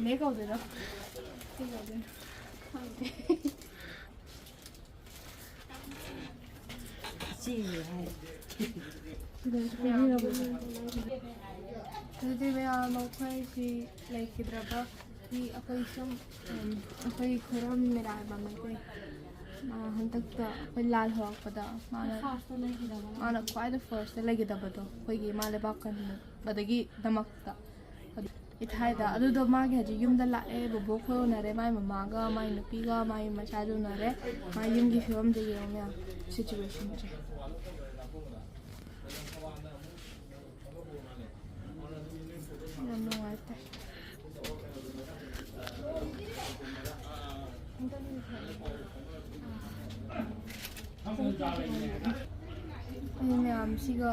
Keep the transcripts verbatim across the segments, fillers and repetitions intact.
ꯅꯦ ꯀꯧꯗꯣꯏꯔꯣ? ꯀꯩ ꯀꯧꯗꯣꯏꯅꯣ? ꯈꯪꯗꯦ꯫ ꯏꯆꯦ ꯍꯥꯏ꯫ ꯑꯗꯨꯗꯤ ꯃꯌꯥꯝ, ꯑꯩꯈꯣꯏꯁꯤ ꯂꯩꯈꯤꯗ꯭ꯔꯕ ꯃꯤ, ꯑꯩꯈꯣꯏ ꯁꯨꯝ, ꯎꯝ, ꯑꯩꯈꯣꯏ ꯈꯨꯔꯝ ꯃꯤꯔꯥꯏꯕ ꯃꯩꯇꯩ, ꯃꯥ ꯍꯟꯗꯛꯇ ꯑꯩꯈꯣꯏ ꯂꯥꯜ ꯍꯧꯔꯛꯄꯗ ꯃꯥꯅ, ꯃꯥꯅ ꯈ꯭ꯋꯥꯏꯗ ꯐꯥꯔꯁꯇ ꯂꯩꯒꯗꯕꯗꯣ, ꯑꯩꯈꯣꯏꯒꯤ ꯏꯃꯥ ꯂꯩꯕꯥꯛ ꯀꯟꯕꯗꯒꯤꯗꯃꯛꯇ꯫ ꯏꯊꯥꯏꯗ ꯑꯗꯨꯗꯣ ꯃꯥꯒꯤ ꯍꯧꯖꯤꯛ ꯌꯨꯝꯗ ꯂꯥꯛꯑꯦ, ꯕꯣꯕꯣꯛ ꯈꯣꯏ ꯎꯅꯔꯦ, ꯃꯥꯏ ꯃꯃꯥꯒ, ꯃꯥꯏ ꯅꯨꯄꯤꯒ, ꯃꯥꯏ ꯃꯆꯥꯁꯨ ꯎꯅꯔꯦ꯫ ꯃꯥꯏ ꯌꯨꯝꯒꯤ ꯐꯤꯕꯝꯗꯣ ꯌꯦꯡꯉꯣ ꯃꯌꯥꯝ, ꯁꯤꯆꯨꯋꯦꯁꯟꯁꯦ꯫ ꯌꯥꯝ ꯅꯨꯡꯉꯥꯏꯇꯦ꯫ ꯑꯩ ꯃꯌꯥꯝꯁꯤꯒ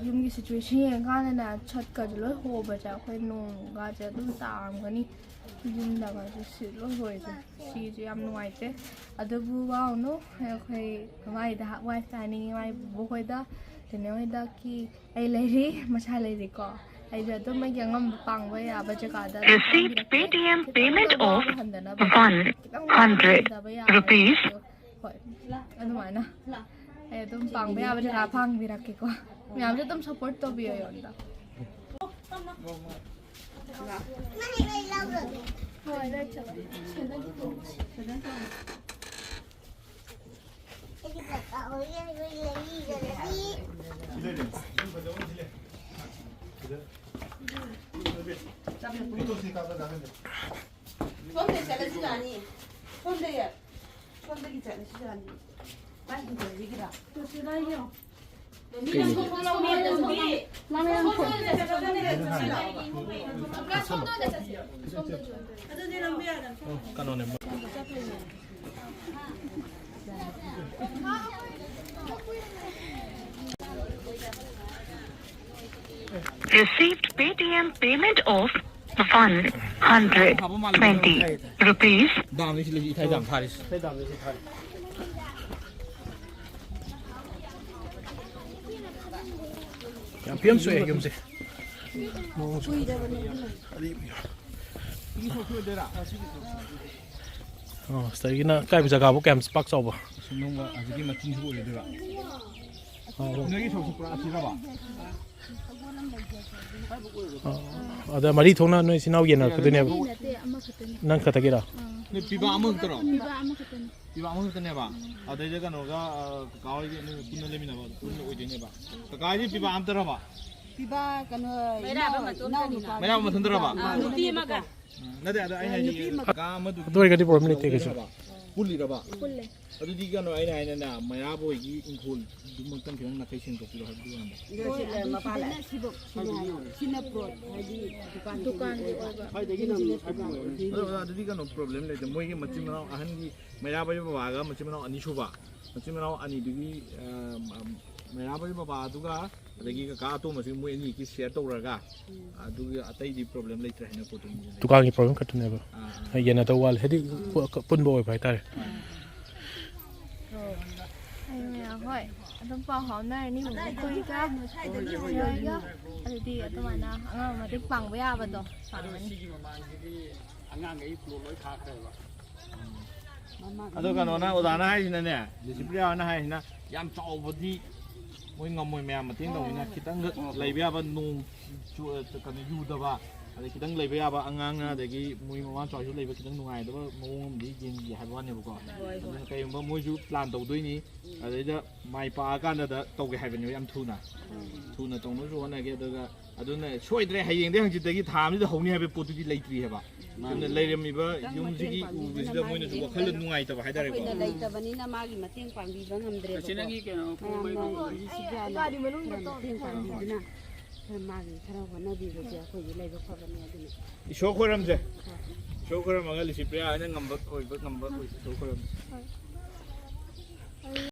ꯌꯨꯝꯒꯤ ꯁꯤꯆꯨꯋꯦꯁꯟ ꯌꯦꯡꯉꯀꯥꯟꯗꯅꯦ, ꯁꯠꯀꯁꯦ ꯂꯣꯏ ꯍꯣꯕꯁꯦ, ꯑꯩꯈꯣꯏ ꯅꯣꯡꯒꯁꯦ ꯑꯗꯨꯝ ꯇꯥꯔꯝꯒꯅꯤ꯫ ꯌꯨꯝꯗꯒꯁꯦ ꯁꯤꯠ ꯂꯣꯏ ꯍꯣꯏꯁꯦ꯫ ꯁꯤꯁꯨ ꯌꯥꯝ ꯅꯨꯡꯉꯥꯏꯇꯦ꯫ ꯑꯗꯨꯕꯨ ꯋꯥꯎꯅꯨ, ꯑꯩꯈꯣꯏ ꯃꯥꯏꯗ ꯋꯥꯏ ꯆꯥꯅꯤꯡꯉꯤ, ꯃꯥꯏ ꯕꯣꯕꯣꯛ ꯍꯣꯏꯗ, ꯇꯦꯅꯦ ꯍꯣꯏꯗ ꯀꯤ ꯑꯩ ꯂꯩꯔꯤ, ꯃꯁꯥ ꯂꯩꯔꯤꯀꯣ꯫ ꯑꯩꯁꯨ ꯑꯗꯨꯝ ꯑꯩꯒꯤ ꯑꯉꯝꯕ ꯄꯥꯡꯕ ꯌꯥꯕ ꯖꯒꯥꯗ ꯑꯗꯨꯝ Received ꯄꯥꯡꯕꯤꯔꯛꯀꯦ꯫ Paytm ꯈꯤꯇꯪ payment ꯈꯤꯇꯪ of ꯋꯥꯕ ꯍꯟꯗꯅꯕ, one hundred ꯈꯤꯇꯪ ꯋꯥꯕ rupees. ꯍꯟꯊꯕ ꯌꯥꯕ ꯔꯨꯄꯤꯁ꯫ ꯍꯣꯏ, ꯑꯗꯨꯃꯥꯏꯅ ꯑꯩ ꯑꯗꯨꯝ ꯄꯥꯡꯕ ꯌꯥꯕ ꯖꯒꯥ ꯄꯥꯡꯕꯤꯔꯛꯀꯦꯀꯣ꯫ ꯃꯌꯥꯝꯁꯨ ꯑꯗꯨꯝ ꯁꯞꯄꯣꯔꯠ ꯇꯧꯕꯤꯌꯣ ꯑꯩꯉꯣꯟꯗ꯫ ꯍꯣꯏ, ꯂꯩ ꯆꯠꯂꯣ꯫ ꯁꯣꯝꯗꯩ ꯆꯠꯂꯁꯤ ꯌꯥꯅꯤ꯫ ꯁꯣꯝꯗꯩ, ꯁꯣꯝꯗꯒꯤ ꯆꯠꯂꯁꯤ ꯌꯥꯅꯤ꯫ ꯃꯥꯏ ꯍꯤꯡꯒꯣꯜꯁꯤꯒꯤꯔ? ꯀꯩꯅꯣ? ꯑꯗꯨꯗꯤ ꯂꯝꯕꯤ ꯌꯥꯗꯅ ꯁꯣꯝꯗꯁꯨ꯫ ꯀꯩꯅꯣꯅꯦ꯫ Payment of one hundred twenty rupees. ꯗꯥꯝꯅꯤ ꯁꯤ ꯂꯩꯁꯤ, ꯏꯊꯥꯏ ꯗꯥꯝ ꯊꯥꯔꯤꯁꯤ꯫ ꯌꯥꯝ ꯐꯤꯕꯝ ꯁꯣꯛꯑꯦ ꯌꯨꯝꯁꯦ꯫ ꯅꯣꯡ ꯆꯨ-, ꯑꯔꯤꯕ ꯌꯨꯝ꯫ ꯑꯣ, ꯁꯤꯗꯒꯤꯅ ꯀꯥꯏꯕ ꯖꯒꯥꯕꯨ ꯀꯌꯥꯝ ꯄꯥꯛ ꯆꯥꯎꯕ? ꯁꯤ ꯅꯣꯡꯃ ꯍꯧꯖꯤꯛꯀꯤ ꯃꯆꯤꯟꯁꯤꯕꯨ ꯑꯣꯏꯒꯗꯣꯏꯕ꯫ ꯑꯣ꯫ ꯅꯣꯏꯒꯤ ꯁꯔꯨꯛꯁꯤ ꯄꯨꯔꯥ ꯑꯁꯤꯔꯕ? ꯑꯣ꯫ ꯑꯗ ꯃꯔꯤ ꯊꯣꯛꯅ ꯅꯣꯏ ꯏꯆꯤꯟ ꯏꯅꯥꯎ ꯌꯦꯟꯅꯔꯛꯀꯗꯣꯏꯅꯦꯕ? ꯃꯔꯤ ꯅꯠꯇꯦ, ꯑꯃꯈꯛꯇꯅꯤ꯫ ꯅꯪ ꯈꯛꯇꯒꯤꯔꯣ? ꯑꯥ꯫ ꯅꯣꯏ ꯄꯤꯕ ꯑꯃꯈꯛꯇꯔꯣ? ꯄꯤꯕ ꯑꯃꯈꯛꯇꯅꯤ꯫ ꯄꯤꯕ ꯑꯃꯈꯛꯇꯅꯦꯕ? ꯑꯗꯩꯗ ꯀꯩꯅꯣꯒ, ꯑ, ꯀꯀꯥ ꯍꯣꯏꯒꯤ ꯅꯣꯏ ꯄꯨꯟꯅ ꯂꯩꯃꯤꯟꯅꯕ, ꯄꯨꯟꯅ ꯑꯣꯏꯗꯣꯏꯅꯦꯕ? ꯀꯀꯥ ꯍꯣꯏꯗꯤ ꯄꯤꯕ ꯑꯃꯇꯔꯕ? ꯄꯤꯕꯥ ꯀꯩꯅꯣ, ꯃꯩꯔꯥꯕ ꯏꯅꯥꯎ-, ꯃꯇꯣꯝꯇꯅꯤꯅ꯫ ꯏꯅꯥꯎꯅꯨꯄꯥ꯫ ꯃꯩꯔꯥꯕ ꯃꯊꯟꯇꯔꯕ? ꯑꯥ, ꯅꯨꯄꯤ ꯑꯃꯒ꯫ ꯎꯝ, ꯅꯠꯇꯦ, ꯑꯗꯣ ꯑꯩꯅ ꯍꯥꯏꯗꯤ ꯅꯨꯄꯤ ꯑꯃ꯫ ꯀꯀꯥ ꯑꯃꯗꯨꯒꯤ ꯑꯗꯨ ꯑꯣꯏꯔꯒꯗꯤ problem ꯂꯩꯇꯦ ꯀꯩꯁꯨ꯫ ꯄꯨꯜꯂꯤꯔꯕ? ꯄꯨꯜꯂꯦ꯫ ꯑꯗꯨꯗꯤ ꯀꯩꯅꯣ ꯑꯩꯅ ꯍꯥꯏꯅꯅꯦ, ꯃꯩꯔꯥꯕ ꯍꯣꯏꯒꯤ ꯏꯪꯈꯣꯜꯗꯨꯃꯛꯇꯪ ꯈꯤꯇꯪ ꯅꯥꯈꯩ ꯁꯦꯡꯗꯣꯛꯄꯤꯔꯣ ꯍꯥꯏꯕꯗꯨ ꯍꯥꯟꯅ꯫ ꯍꯣꯏ, ꯑꯗꯨ ꯁꯤꯅ ꯃꯄꯥ ꯁꯤꯗꯅ ꯂꯥꯛꯑꯦ꯫ ꯁꯤꯕꯣꯛ, ꯁꯤꯅ, ꯁꯤꯅ plot, ꯍꯥꯏꯗꯤ ꯗꯨꯀꯥꯟꯒꯤ ꯗꯨꯀꯥꯟꯒꯤ ꯑꯣꯏꯕ꯫ ꯑꯣꯏꯕ꯫ ꯑꯗꯣ ꯑꯣꯖꯥ, ꯑꯗꯨꯗꯤ ꯀꯩꯅꯣ problem ꯂꯩꯇꯦ꯫ ꯃꯣꯏꯒꯤ ꯃꯆꯤꯟ ꯃꯅꯥꯎ ꯑꯍꯟꯒꯤ ꯃꯩꯔꯥꯕ ꯕꯕꯥꯒ ꯃꯆꯤꯟ ꯃꯅꯥꯎ ꯑꯅꯤ ꯁꯨꯕ꯫ ꯃꯆꯤꯟ ꯃꯅꯥꯎ ꯑꯅꯤꯗꯨꯒꯤ, ꯑ, ꯃꯩꯔꯥꯕ ꯕꯕꯥꯗꯨꯒ ꯑꯗꯒꯤ ꯀꯀꯥ ꯑꯇꯣꯝꯕꯁꯤ ꯃꯣꯏ ꯑꯅꯤꯒꯤ share ꯇꯧꯔꯒ, ꯑꯗꯨꯒꯤ ꯑꯇꯩꯗꯤ problem ꯂꯩꯇ꯭ꯔꯦ ꯍꯥꯏꯅ ꯄꯣꯠꯇꯨꯅꯤ꯫ ꯗꯨꯀꯥꯟꯒꯤ problem ꯈꯛꯇꯅꯦꯕ꯫ ꯑꯥ, ꯑꯥ꯫ ꯌꯦꯟꯅꯗꯧ ꯋꯥꯠꯂꯦ꯫ ꯍꯥꯏꯗꯤ, ꯄꯨ-, ꯄꯨꯟꯕ ꯑꯣꯏꯕ ꯍꯥꯏꯇꯥꯔꯦ꯫ ꯑꯩ ꯃꯌꯥꯝ ꯍꯣꯏ ꯑꯗꯨꯝ ꯄꯥꯎ ꯐꯥꯎꯅꯔꯅꯤ ꯃꯈꯣꯏꯒ꯫ ꯑꯗꯨꯗꯤ ꯑꯗꯨꯃꯥꯏꯅ ꯑꯉꯥꯡ ꯃꯇꯦꯡ ꯄꯥꯡꯕ ꯌꯥꯕꯗꯣ ꯄꯥꯡꯒꯅꯤ꯫ ꯑꯗꯣ ꯀꯩꯅꯣꯅ, ꯑꯣꯖꯥꯅ ꯍꯥꯏꯁꯤꯅꯅꯦ, ꯂꯤꯁꯤꯄ꯭ꯔꯤꯌꯥꯅ ꯍꯥꯏꯁꯤꯅ ꯌꯥꯝ ꯆꯥꯎꯕꯗꯤ ꯃꯣꯏ ꯉꯝꯃꯣꯏ, ꯃꯌꯥꯝ ꯃꯇꯦꯡ ꯇꯧꯕꯅꯤꯅ ꯈꯤꯇꯪ ꯂꯩꯕ ꯌꯥꯕ, ꯅꯣꯡ ꯆꯨ-, ꯀꯩꯅꯣ, ꯌꯨꯗꯕ, ꯑꯗꯩ ꯈꯤꯇꯪ ꯂꯩꯕ ꯌꯥꯕ, ꯑꯉꯥꯡꯅ ꯑꯗꯒꯤ ꯃꯣꯏ ꯃꯃꯥ ꯃꯄꯥꯁꯨ ꯂꯩꯕ ꯈꯤꯇꯪ ꯅꯨꯡꯉꯥꯏꯗꯕ ꯃꯑꯣꯡ ꯑꯃꯗꯤ ꯌꯦꯡꯒꯦ ꯍꯥꯏꯕ ꯋꯥꯅꯦꯕꯀꯣ꯫ ꯑꯗꯨꯅ ꯀꯩꯒꯨꯝꯕ ꯃꯣꯏꯁꯨ plan ꯇꯧꯗꯣꯏꯅꯤ, ꯑꯗꯩꯗ ꯃꯥꯏ ꯄꯥꯛꯑꯀꯥꯟꯗꯗ ꯇꯧꯒꯦ ꯍꯥꯏꯕꯅꯦꯕ ꯌꯥꯝ ꯊꯨꯅ꯫ ꯊꯨꯅ ꯇꯧꯅꯕꯁꯨ ꯍꯣꯠꯅꯒꯦ꯫ ꯑꯗꯨꯒ ꯑꯗꯨꯅ ꯁꯣꯏꯗ꯭ꯔꯦ, ꯍꯌꯦꯡꯗꯒꯤ ꯍꯪꯆꯤꯠꯇꯒꯤ ꯊꯥ ꯑꯃꯁꯤꯗ ꯍꯧꯅꯤ ꯍꯥꯏꯕ ꯄꯣꯠꯇꯨꯗꯤ ꯂꯩꯇ꯭ꯔꯤ ꯍꯥꯏꯕ꯫ ꯃꯥꯅꯦ꯫ ꯑꯗꯨꯅ ꯂꯩꯔꯝꯃꯤꯕ ꯈꯤꯇꯪ ꯌꯨꯝꯁꯤꯒꯤ ꯃꯇꯦꯡ ꯄꯥꯡꯕꯤꯗꯨꯅ ꯎꯕꯁꯤꯗ ꯃꯥꯒꯤ ꯃꯣꯏꯅꯁꯨ ꯃꯇꯦꯡ ꯋꯥꯈꯜꯗ ꯄꯥꯡꯕꯤꯗꯨꯅ ꯅꯨꯡꯉꯥꯏꯇꯕ ꯍꯥꯏꯇꯥꯔꯦꯀꯣ꯫ ꯑꯩꯈꯣꯏꯅ ꯂꯩꯇꯕꯅꯤꯅ ꯃꯥꯒꯤ ꯃꯇꯦꯡ ꯄꯥꯡꯕꯤꯕ ꯉꯝꯗ꯭ꯔꯦꯕꯀꯣ꯫ ꯃꯌꯥꯝꯅ ꯁꯤꯗ ꯈꯔ ꯃꯇꯦꯡ ꯄꯥꯡꯕꯤꯗꯨꯅ ꯈꯔ ꯃꯥꯒꯤ ꯈꯔ ꯍꯣꯠꯅꯕꯤꯕꯁꯦ ꯑꯩꯈꯣꯏꯒꯤ ꯂꯥꯏꯕꯛ ꯐꯕꯅꯦ꯫ ꯑꯗꯨꯅ ꯏꯁꯣꯔ ꯈꯣꯏꯔꯝꯁꯦ꯫ ꯏꯁꯣꯔ ꯈꯣꯏꯔꯝꯃꯒ ꯂꯤꯁꯤꯄ꯭ꯔꯤꯌꯥ ꯍꯣꯏꯅ ꯉꯝꯕ ꯑꯣꯏꯕ ꯉꯝꯕ ꯑꯣꯏ-, ꯏꯁꯣꯔ ꯈꯣꯏꯔꯝꯁꯦ꯫